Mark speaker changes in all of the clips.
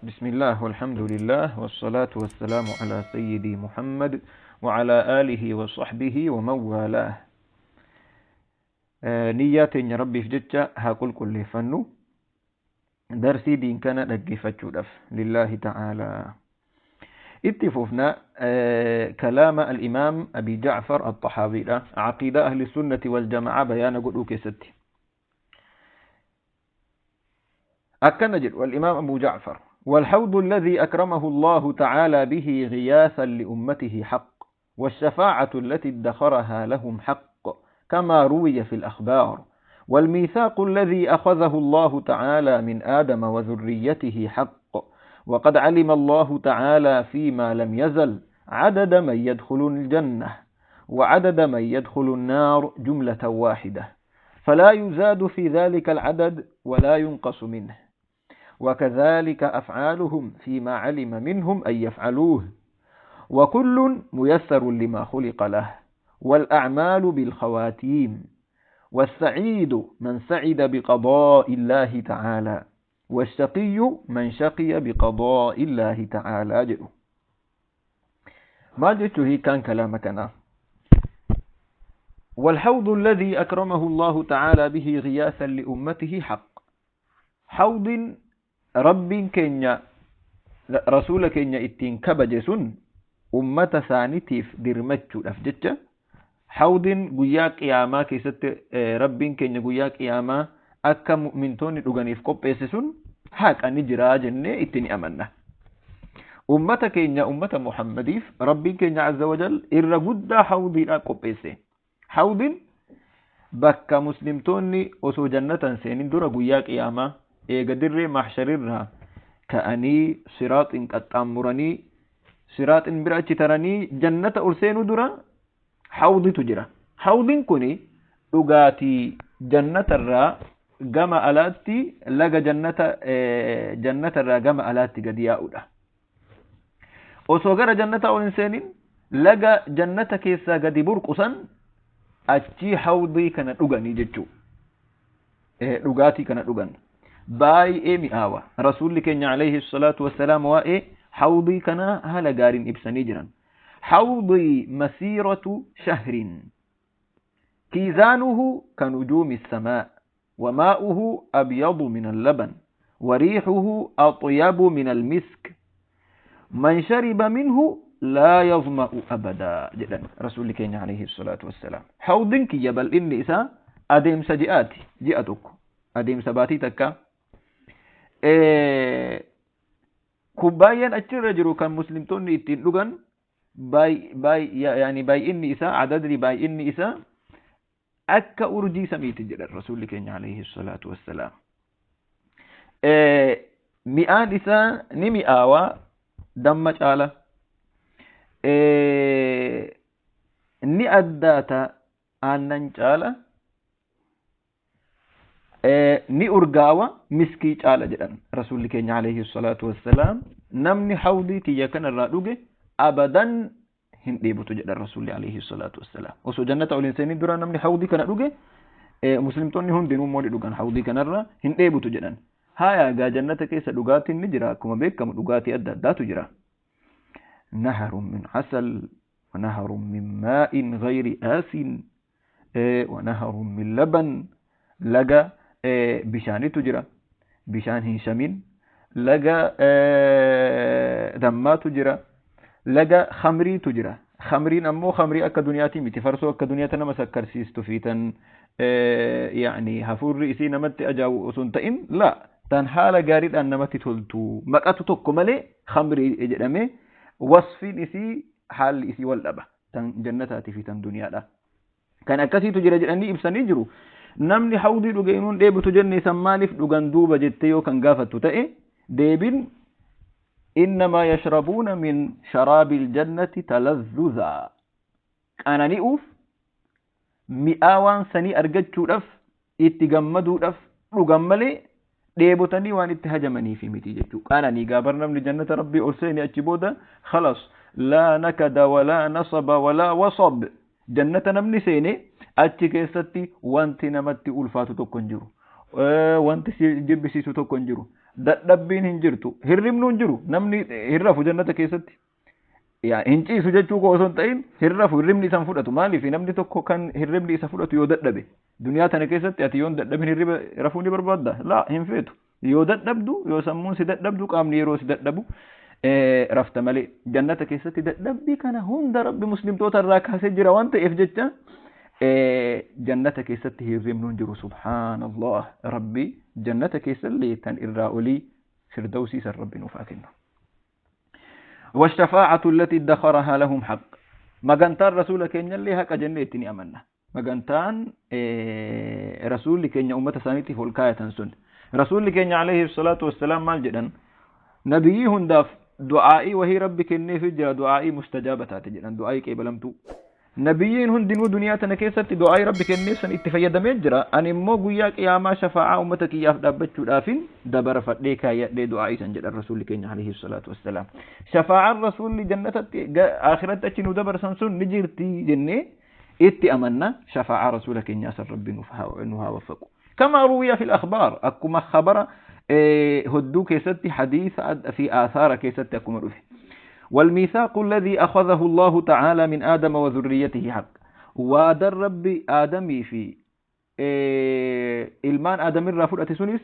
Speaker 1: بسم الله والحمد لله والصلاة والسلام على سيدي محمد وعلى آله وصحبه ومن والاه. نيات ربي في جتة هاقول كل فنو درسي دين كان dhaggeeffachuudhaaf لله تعالى. اتفقنا كلام الإمام أبي جعفر الطحاوي عقيدة أهل السنة والجماعة بيان قدو كستي أكنجل. والإمام أبو جعفر: والحوض الذي أكرمه الله تعالى به غياثا لأمته حق، والشفاعة التي ادخرها لهم حق كما روي في الأخبار، والميثاق الذي أخذه الله تعالى من آدم وذريته حق، وقد علم الله تعالى فيما لم يزل عدد من يدخل الجنة وعدد من يدخل النار جملة واحدة، فلا يزاد في ذلك العدد ولا ينقص منه، وكذلك أفعالهم فيما علم منهم أن يفعلوه، وكل ميسر لما خلق له، والأعمال بالخواتيم، والسعيد من سعد بقضاء الله تعالى، والشقي من شقي بقضاء الله تعالى. جئوا ما جئت هي كان كلامك أنا. والحوض الذي أكرمه الله تعالى به غياثا لأمته حق. حوض رب كينيا رسول كينيا اتين كبجسون أمة ثانيتيف درمتشو أفجتش. حوض قيا قياما كيست رب كينيا قيا قياما akka mu'mintoonni dhuganiif qopheesse sun haqa ni jira jennee itti ni amanna. Ummata keenya ummata Muhammadiif Rabbiin keenya azza wajal irra guddaa hawdiidhaan qopheesse. Hawdiin bakka muslimtoonni osoo jannatan seenin dura guyyaa qiyaamaa eega dirree mahsharirraa ka'anii siraaxiin qaxxaamuranii siraaxiin bira achi taranii jannata ol seenuu dura hawditu jira. Hawdiin kuni dhugaatii jannatarraa gama alaatti laga jannatarraa gama alaatti gadi yaa'udha. Osoo gara jannata ol hin seenin laga jannata keessaa gadi burqusan achii hawdii kana dhuganii jechuu. Dhugaatii kana dhugan. Baay'ee mi'aawa. Rasuulli keenya alayhi salaatu wassalaam waa'ee hawdii kana haala gaariin ibsanii jiran. Hawdii masiiratu shahrin. Kiizaanuhu kanujuumi samaa. وماؤه أبيض من اللبن وريحه أطيب من المسك من شرب منه لا يظمأ أبدا. جدا رسول كين عليه الصلاة والسلام. حوضك يبل إني إسا أديم سجئاتي جئتك أديم سباتي تكا كبايا أتشرجرو كان مسلم توني إتين لغن باي باي يعني باي إني إسا عددري باي إني إسا akka urjii samiitti jedhan rasuulli keenya alayhi salaatu wassalaam. Mi'aan isaa ni mi'aawaa damma caala. Ni addaata aannan caala. Ni urgaawa miskii caala jedhan rasuulli keenya alayhi salaatu wassalaam. Namni hawdii kiyya kanarraa dhuge abadan hin dheebutu jedhan rasuulli alayhi salaatu wassalaam. Osoo jannata ol hin seenin dura namni hawdii kana dhuge muslimtoonni hundinuu immoo ni dhugan hawdii kanarra hin dheebutu jedhan. Haaya gaa jannata keessa dhugaatiin ni jira akkuma beekamu dhugaatii adda addaatu jira. Naharun min asal wa naharun min maa'in ghayri aasin wa naharun min laban. Laga bishaanitu jira bishaan hin shamin. Laga dammaatu jira. Laga khamriitu jira. Khamriin ammoo khamrii akka duniyaatii miti. Farsoo akka duniyaata nama sakkarsiistu fi tan yaani hafuurri isii namatti ajaa'u osoo hin ta'in la tan haala gaariidhaan namatti toltu maqatu tokko malee khamrii jedhamee wasfiin isii haalli isii wal dhaba tan jannataatii fi tan duniyaadha. Kan akkasiitu jira jedhanii ibsanii jiru. Namni hawdii dhuge inuun dheebutu jenne isan maaliif dhugan duuba jettee yoo kan gaafattu ta'e deebiin إنما يشربون من شراب الجنة تلذذا. قنانيوف مئاوان سني أرجتشو دف اتجمدو دف رجملي ديبوتني وان اتهجمني في متيجتشو. قناني قابرنا من جنة ربي أرسيني أتشبودا خلاص لا نكد ولا نصب ولا وصب. جنة نمني سيني أتشكيستي وانتي نمتي ألفاتو تكونجرو وانتي جبسيسو تكونجرو. Dadhabbiin hin jirtu, hirribnu hin jiru. Namni hin rafu jannata keessatti. Yaa hin ciisu jechuu koo osoo hin ta'in, hin rafu, hirribni isa hin fudhatu. Maaliif? Namni tokko kan hirribni isa fudhatu yoo dadhabe. Duniyaa tana keessatti ati yoo hin dadhabin hirriba rafuu ni barbaadda? Laa, hin feetu. Yoo dadhabdu, yoo sammuun si dadhabdu, qaamni yeroo si dadhabu rafta malee. Jannata keessatti dadhabbii kana hunda Rabbi muslimtoota irraa kaasee jira waan ta'eef jecha jannata keessatti hirribnu hin jiru. Subhaanallah, Rabbi jannata keessallee tan irraa olii firdawsii san Rabbi nuuf haa kennu. والشفاعة التي ادخرها لهم حق. Magantaan rasuula keenyallee haqa jennee itti ni amanna. Magantaan rasuulli keenya ummata isaaniitiif ol kaayatan sun. Rasuulli keenya alayhi salaatu wassalaam maal jedhan? Nabiyyii hundaaf du'aa'ii wahii Rabbi kenneefii jira, du'aa'ii mustajaaba taate jedhan, du'aa'ii qeebalamtuu. Nabiyyiin hundinuu duniyaa tana keessatti du'aa'ii Rabbi kenneef san itti fayyadamee jira. Ani immoo guyyaa qiyaamaa shafaa'aa ummata kiyyaaf dhaabbachuudhaafin dabarfadhee kaayyadhee du'aa'ii san jedhan rasuulli keenya alayhi salaatu wassalaam. Shafaa'aan rasuulli jannatatti akhiratti achi nu dabarsan sun ni jirti jennee itti amanna. Shafaa'aa rasuula keenyaa san Rabbi nu haa waffaqu. Kamaa ruwiya fil akhbaar, akkuma khabara hodduu keessatti, hadiisa fi aasaara keessatti akkuma dhufe. والميثاق الذي أخذه الله تعالى من آدم وذريته حق. وادر ربي آدمي في ilmaan Aadam irraa fudhate sunis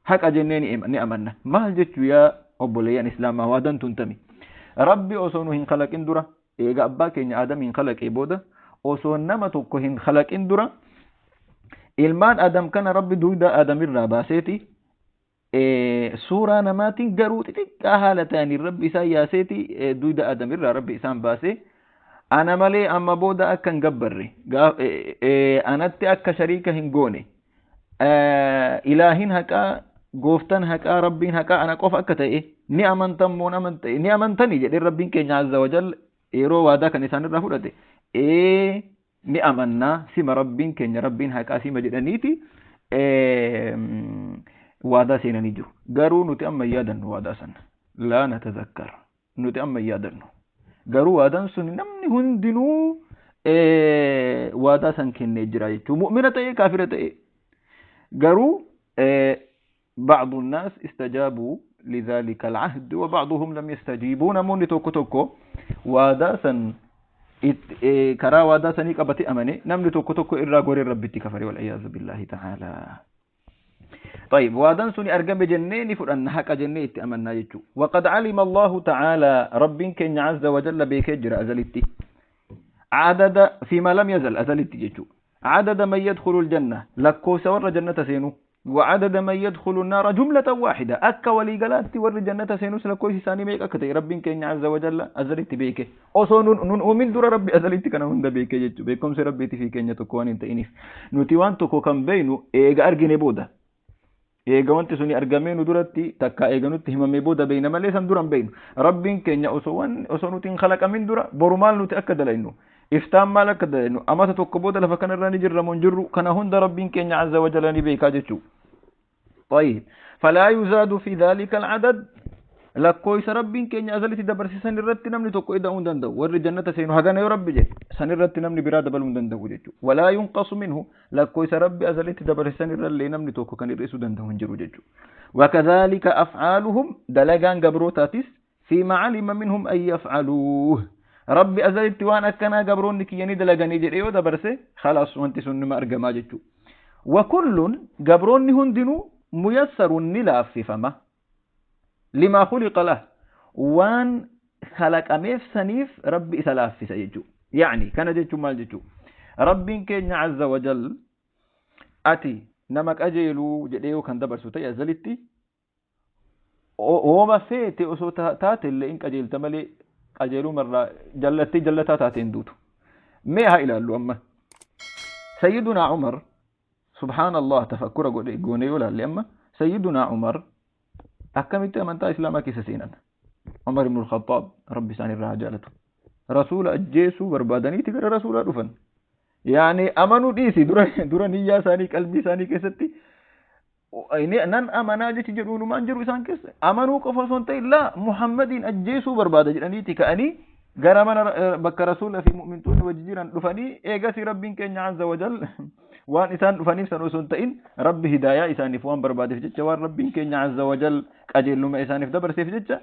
Speaker 1: haqa jennee ni amanna. Maal jechuu yaa obboleeyyan Islaamaa waadaan tun tami? Rabbi osoo nu hin kalaqin dura, eega abbaa keenya Aadam hin kalaqee booda, osoo nama tokko hin kalaqin dura, ilmaan Aadam kana Rabbi dugda Aadam irraa baaseeti suuraa namaatiin garuu xixiqqaa haala ta'aniin Rabbi isaan yaaseeti, dugda Aadam irraa Rabbi isaan baasee, ana malee amma booda akka hin gabbarre, anatti akka shariika hin goone, ilaahin haqaa, gooftaan haqaa, Rabbiin haqaa ana qofa akka ta'e ni amantan moo ni amantanii jedhee Rabbiin keenya azza wajal yeroo waadaa kan isaan irraa fudhate, ee ni amannaa, sima Rabbiin keenya, Rabbiin haqaa sima jedhaniiti waadaa seenanii jiru. Garuu nuti amma hin yaadannu waadaa sana. Laa natadhakkar. Nuti amma hin yaadannu. Garuu waadaan sun namni hundinuu waadaa san kennee jira jechuudha. Mu'mina ta'ee kaafira ta'ee. Garuu بعض الناس استجابوا لذلك العهد وبعضهم لم يستجيبوا. Namoonni tokko tokko waadaa san karaa waadaa sanii qabate amane, namni tokko tokko irraa goree Rabbitti kafare, والعياذ بالله تعالى. طيب، waadaan suni argame jennee ni fudhanna, haqa jennee itti amannaa jechuu. وقد علم الله تعالى, Rabbiin keenya عز وجل beekee jira azalitti. عدد فيما لم يزل, azalitti jechuu. عدد من يدخل الجنة, lakkoofsa warra jannata seenu, وعدد من يدخل النار جملة واحدة, akka waliigalaatti warri jannata seenus lakkoofsi isaanii meeqa akka ta'e Rabbiin keenya عز وجل azalitti beeke. Osoo nun uumin dura Rabbi azalitti kana hunda beeke jechuu. Beekumsi Rabbiitii fi keenya tokko waan hin ta'iniif, nuti waan tokko kan beeynu eega argine booda, eega wanti suni argamee nu duratti takka eega nutti himamee booda beeyna malee san dura hin beeynu. Rabbiin keenya osoo waan osoo nuti hin kalaqamin dura boru maal nuti akka dalaynu, iftaan maal akka dalaynu, amata tokko booda lafa kanarra ni jirra moo hin jirru, kana hunda Rabbiin keenya عز وجل ni beekaa jechuu. طيب، فلا يزاد في ذلك العدد, lakkoofsa Rabbiin keenya azalitti dabarsiisan irratti namni tokko ida'uu hin danda'u. Warri jannata seenu hagana yoo Rabbi jedhe, san irratti namni biraa dabaluu hin danda'u jechuudha. ولا ينقص منه, lakkoofsa Rabbi azalitti dabarsiisan irrallee namni tokko kan hir'isuu danda'u hin jiru jechuudha. وكذلك أفعالهم, dalagaan gabrootaatis, فيما علم منهم أن يفعلوه, Rabbi azalitti waan akkanaa gabroonni kiyyanii dalaganii jedhe yoo dabarse, خلاص wanti sun nima argamaa jechuudha. وكل, gabroonni hundinuu, ميسر ni laaffifama, لما خلق له, waan kalaqameef saniif Rabbi isa laaffisa jechuudha. يعني kana jechuun maal jechuudha? Rabbiin keenya عز وجل ati nama qajeeluu jedhee yoo kan dabarsu ta'e azalitti, hooma feete osoo taate illee in qajeelta malee qajeelumarraa jallattee jallataa taate hin duutu. Mee haa ilaallu amma. Sayyidunaa Umar, subhaanallah, tafakkura godhe goone yoo ilaalle amma, Sayyidunaa Umar akkamitti amantaa Islaamaa keessa seenan? Umar ibn al-Khattaab, Rabbi isaan irraa haa jaalatu. Rasuula ajjeesuu barbaadaniiti gara rasuulaa dhufan. يعني amanuu dhiisi, dura dura niyyaa isaanii qalbii isaanii keessatti nan amanaa jechi jedhuunumaan jiru isaan keessa. Amanuu qofa osoo hin ta'in, laa, Muhammadiin ajjeesuu barbaada jedhaniiti ka'anii gara mana bakka rasuula fi mu'mintoonni wajji jiran dhufanii, eegasii Rabbiin keenya عز وجل Waan isaan dhufaniif san osoo hin ta'in, Rabbi hidaayaa isaaniif waan barbaadeef jecha, waan Rabbiin keenya azza wajal qajeelluma isaaniif dabarseef jecha,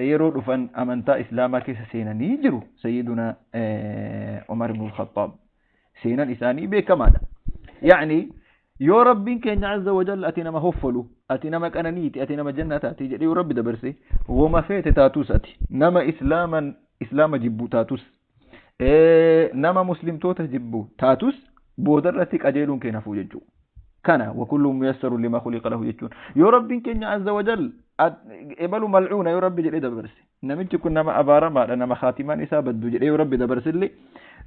Speaker 1: yeroo dhufan amantaa Islaamaa keessa seenanii jiru. Sayyiduna Umar ibn al-Khattab seenan isaanii beekamaadha. Yacni yoo Rabbiin keenya azza wajal ati nama hoffolu, ati nama qananiiti, ati nama jannataati jedhee yoo Rabbi dabarse, woma feete taatus, ati nama Islaaman Islaama jibbu taatus, nama muslimtoota jibbu taatus, boodarratti qajeeluun kee nafuu jechuudha. Kana wakullu muyassaru lima khuliqa lahu jechuun, yoo Rabbiin keenya azza wajal ebalu mal'uuna yoo Rabbi jedhee dabarse, namichi kun nama abaaramaadha, nama khaatimaan isaa baddu jedhee yoo Rabbi dabarsellee,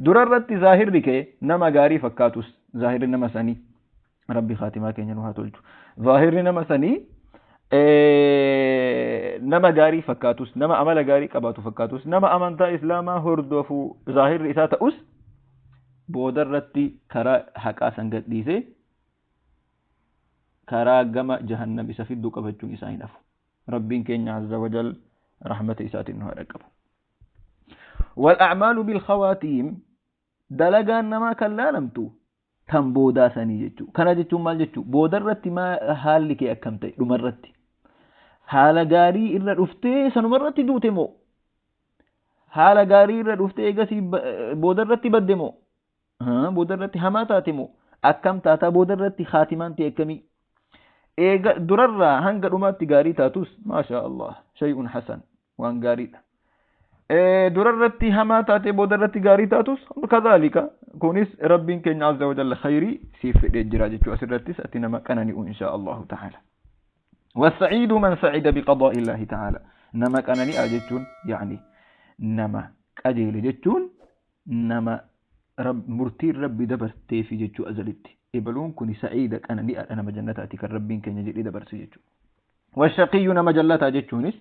Speaker 1: durarratti zaahirri kee nama gaarii fakkaatus, zaahirri nama sanii, Rabbi khaatimaa keenya nu haa tolchu, zaahirri nama sanii nama gaarii fakkaatus, nama amala gaarii qabaatu fakkaatus, nama amantaa Islaamaa hordofu zaahirri isaa ta'us, boodarratti karaa haqaa san gadhiisee karaa gama jahannam isa fidduu qabachuun isaa hin hafu. Rabbiin keenya azza wajal rahmata isaatiin nu haa dhaqqabu. Wal a'maalu bil khawaatiim, dalagaan namaa kan laalamtu tan boodaa sanii jechuu. Kana jechuun maal jechuu? Boodarratti maa haalli kee akkam ta'e? Dhumarratti haala gaarii irra dhuftee sanumarratti duute moo, haala gaarii irra dhuftee eegasii boodarratti badde moo, boodarratti hamaa taate moo, akkam taataa? Boodarratti khaatimaan ta'e akkamii? Eega durarraa hanga dhumaatti gaarii taatus, maashaa Allah, shay'un hasan, waan gaariidha. Durarratti hamaa taate boodarratti gaarii taatus, kadhaalika kunis Rabbiin keenya azza wajalla khayrii siif fedhee jira jechuu. Asirrattis ati nama qanani'u inshaa Allahu ta'ala. والسعيد من سعد بقضاء الله تعالى، nama qanani'a jechuun, يعني nama qajeele jechuun, nama murtiin Rabbi dabarteefi jechuu azalitti. Ebaluun kun sa'iida, qanani'aadha, nama jannataati kan Rabbiin keenya jedhee dabarse jechuudha. والشقي, nama jallataa jechuunis,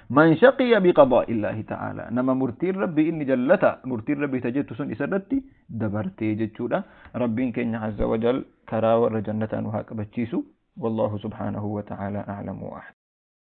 Speaker 1: من شقي بقضاء الله تعالى, nama murtiin Rabbi inni jallata, murtiin Rabbi tajettu sun isarratti dabartee jechuudha. Rabbiin keenya azza wajal karaa warra jannataa nu haa qabachiisu. والله سبحانه وتعالى أعلم وأحكم.